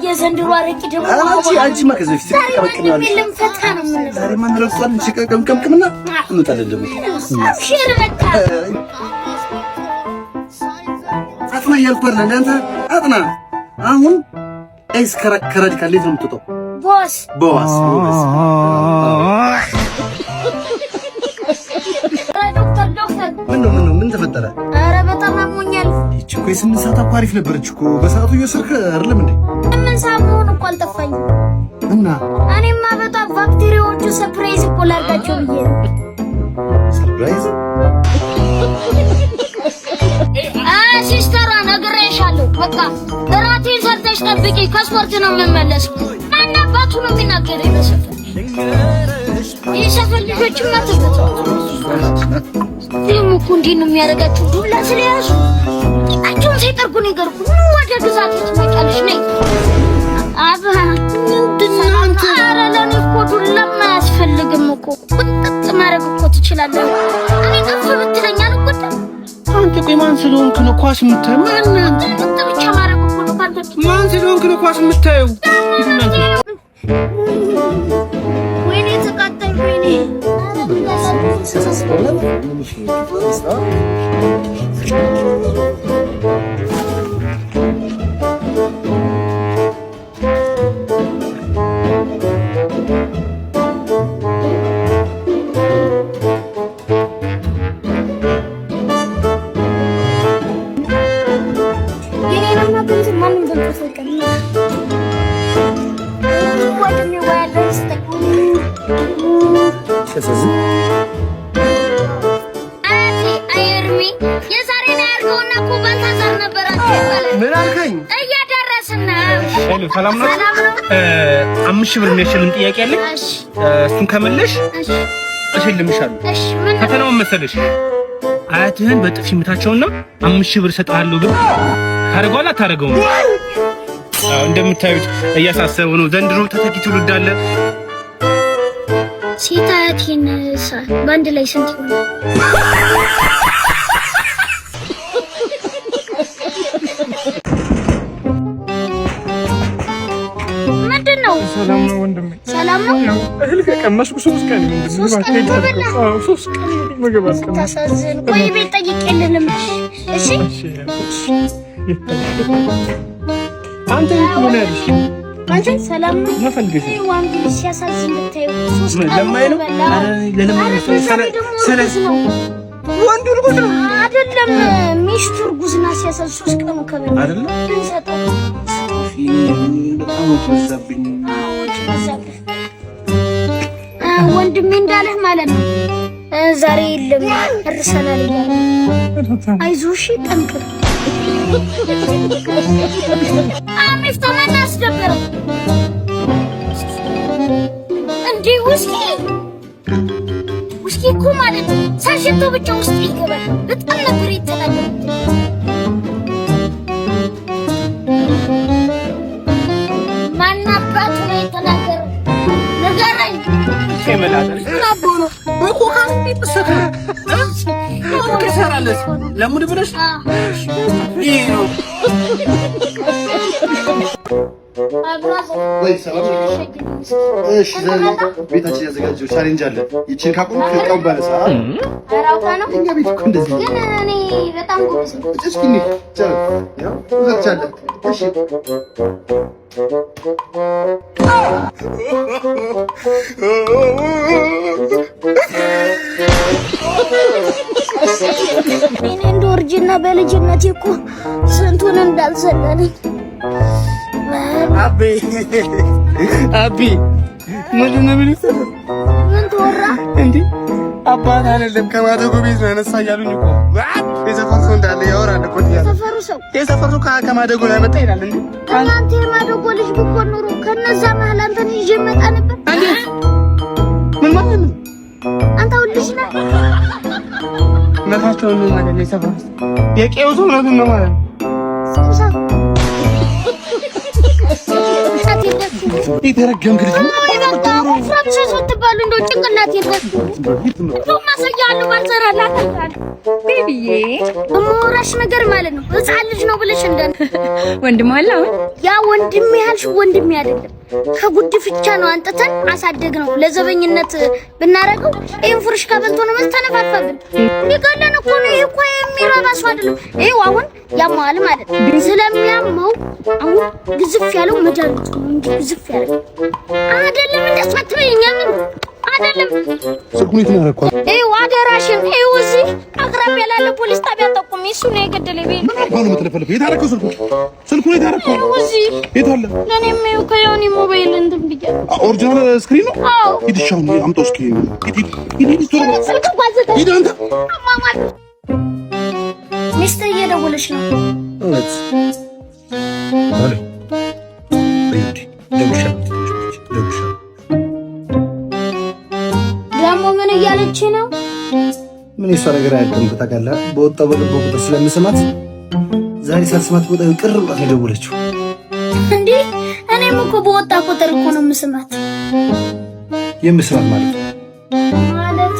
የዘንድሮ አረቂ ደግሞ አንቺማ ከዚህ በፊት ዛሬ ማንም የለም፣ ፈታ ነው የምንለው። ዛሬማ እንረግጧለን። ቀምቀምና እንወጣለን ደግሞ። አብሽር በቃ። አጥና እያልኩ አይደል? አንተ አጥና። አሁን x ከ radical እንዴት ነው የምትወጣው? ቦስ። በዋስ፣ ጎበዝ። ዶክተር ዶክተር። ምን ነው፣ ምን ነው፣ ምን ተፈጠረ? ኧረ በጣም አሞኛል። ይቺ እኮ የ8 ሰዓት እኮ አሪፍ ነበረች እኮ፣ በሰዓቱ እየወሰድክ አይደለም እንዴ? 8 ሰዓት መሆኑ እኮ አልጠፋኝም። እና? እኔማ በጣም ባክቴሪያዎቹ surprise እኮ ላድርጋቸው ብዬ ነው። Surprise? አ ሲስተሯ ነግሬሻለሁ። በቃ እራቴን ሰርተሽ ጠብቂ፣ ከስፖርት ነው የምመለሰው። ማን አባቱ ነው የሚናገረኝ በሰፈር? ይህ ሰፈር ልጆችማ ተፈተዋል። ደግሞ እኮ እንዴት ነው የሚያደርጋቸው? ዱላ ስለያዙ ቂጣቸውን ሳይጠርጉ ነው የገርኩ። ኑ ወደ ግዛት ትመጫለሽ፣ ነይ አባ። ምንድን ነው አንተ? ኧረ ለእኔ እኮ ዱላም አያስፈልግም እኮ፣ ቁንጥጥ ማድረግ እኮ ትችላለህ። እኔ ከፍ ብትለኝ አልጎዳም። አንተ ቆይ ማን ስለሆንክ ነው ኳስ የምታየው? ማን አንተ? ቁንጥጥ ብቻ ማድረግ እኮ ነው ካንተ። ማን ስለሆንክ ነው ኳስ የምታየው? ወይኔ ተቃጠልኩ፣ ወይኔ። የኔንማ ገንዘብ ማንም በልቶት አይቀርም። ወንድሜ ወይ ያለህን ስጠኝ። ሲያሳዝን። አያቴ አይርሚ የዛሬን አያርገውና እኮ ባልታዛር ነበራቸው ይባላል። ምን አልከኝ? እየደረስን ነው። Hello፣ ሰላም ነው? ሰላም ነው። 5,000 ብር የሚያሸልም ጥያቄ አለኝ። እሺ። እሱን ከመለሽ እሺ። እሸልምሻለሁ። እሺ፣ ምን ነው? ፈተናውን መሰለሽ፣ አያትህን በጥፊ ምታቸውና 5,000 ብር እሰጥሃለሁ ብል ታደርገዋለህ አታደርገውም? አዎ፣ እንደምታዩት እያሳሰበው ነው። ዘንድሮ ተተኪ ትውልድ አለ። ሴት አያቴን በአንድ ላይ ስንት ይሆናል? ምንድን ነው? ሰላም ነው ወንድሜ? ሰላም ነው። እህል ከቀመስኩ 3 ቀን። 3 ቀን ከበላህ? አዎ፣ 3 ቀን ሙሉ ምግብ አልቀመስኩም። ታሳዝን። ቆይ ቤት ጠይቄልንም። እሺ። አንተ የት ነው ያለሽ? አንቺ ሰላም ነው? ምን ፈልገሽ ነው? ወንድ ልጅ ሲያሳዝን ብታዩ። 3 ቀን ለማኝ ነው? በላ። ኧረ ለለማኝ ኧረ ነው። በዛ ላይ ደግሞ እርጉዝ ነው። ወንዱ እርጉዝ ነው? አይደለም፣ ሚስቱ እርጉዝ ናት። ሲያሳዝን 3 ቀኑ ከበላ። አይደለም? ብንሰጠው። በጣም ወጪ በዛብኝ። ወጪ በዛብህ። ወንድሜ እንዳለህ ማለት ነው። ዛሬ የለም እርሰናል እያለ፣ አይዞህ እሺ፣ ጠንክር። አሚፍታ ማን አስደበረው እንዴ? ውስኪ ውስኪ እኮ ማለት ነው ሳሸተው ብቻ ውስጥ ይገባል። በጣም ነበር የተናደድኩት። ማን አባቱ ነው የተናገረው? ንገረኝ። በኮካ ትሰራለች። ለሙድ ብለሽ ይሄ ነው። ወይ ሰላም ነው? እሺ፣ ዛሬ ቤታችን ያዘጋጀው challenge አለ። ይቺን ካቆምክ እቃውን ባነሳ። ኧረ አውቃ ነው። እኛ ቤት እኮ እንደዚህ ነው። ግን እኔ በጣም ጎበዝ ነኝ። እስኪ እንሂድ። ይቻላል። ያው ትዘርቻለህ። እሺ። እኔ እንደ እርጅና በልጅነቴ እኮ ስንቱን እንዳልዘለለኝ። አቤ አቤ፣ ምንድን ነው የሚሉት? ምን ተወራ? እንዴ አባት አይደለም ከማደጎ ቤት ነው ያነሳ እያሉኝ እኮ የሰፈር ሰው እንዳለ ያወራል እኮ እያለ። ሰፈሩ ሰው? የሰፈር ሰው ከማደጎ ነው ያመጣ ይላል እንዴ። እናንተ የማደጎ ልጅ ብኮን ኖሮ ከነዛ መሀል አንተን ይዤ እመጣ ነበር። እንዴት? ምን ማለት ነው? አንተ አሁን ልጅ ነህ። እውነታቸውን ነው ማለት ነው። የሰፈር ሰው የቄው ሰው እውነቱን ነው ማለት ነው። ሰው ጭንቅላት የላችሁም። የተረገምክ ልጅ። ወይ በቃ ወፍራም ሰው ስትባሉ እንደው ጭንቅላት የላችሁም። እንደውም አሳያለሁ ባልሰራላት Baby ዬ። የማወራሽ ነገር ማለት ነው ህፃን ልጅ ነው ብለሽ እንደ ወንድም አለ አሁን? ያ ወንድሜ ያልሽ ወንድሜ አይደለም። ከጉድፍቻ ነው አንጥተን አሳደግ ነው። ለዘበኝነት ብናረገው ይሄን ፉርሽካ በልቶ ነው ተነፋፋብን። ሊገለን እኮ ነው። ይሄ እኮ የሚረባ ሰው አይደለም። ይሄው አሁን ያመዋል ማለት ነው። ስለሚያመው አሁን ግዝፍ ያለው መድኃኒቱ ነው እንጂ ግዝፍ ያለው አይደለም። እንደሱ አትበይኝ። ምን አይደለም። ስልኩን የት ነው ያደረኩት? ይኸው አደራሽን፣ ይኸው እዚህ አቅራቢያ ላለ ፖሊስ ጣቢያ ጠቁሚ። እሱ ነው የገደለኝ። ቤት ምን አባ ነው የምትለፈልፈው? የት አደረከው ስልኩን? ስልኩን የት አደረከው? ይኸው እዚህ። የት አለ? ለእኔም ይኸው ከዮኒ ሞባይል እንትን ብያለሁ። Original screen ነው? አዎ። ሂድ እሺ፣ አሁን አምጣው እስኪ። ሂድ ሂድ ሂድ ሂድ፣ ቶሎ በል። ስልክ እንኳን ዘጋ። ሂድ አንተ። አሟሟት። ሚስትህ እየደወለች ነው። እውነት አለ። ለውሻ ለውሻ። ደግሞ ምን እያለች ነው? ምን የሷ ነገር አያልቅም እኮ ታውቃለህ። በወጣው በገባው ቁጥር ስለምስማት ዛሬ ሳልስማት ቦታ ቅር ብሏት ነው የደወለችው። እንዴ፣ እኔም እኮ በወጣ ቁጥር እኮ ነው የምስማት። የምስማት ማለት ነው። ማለት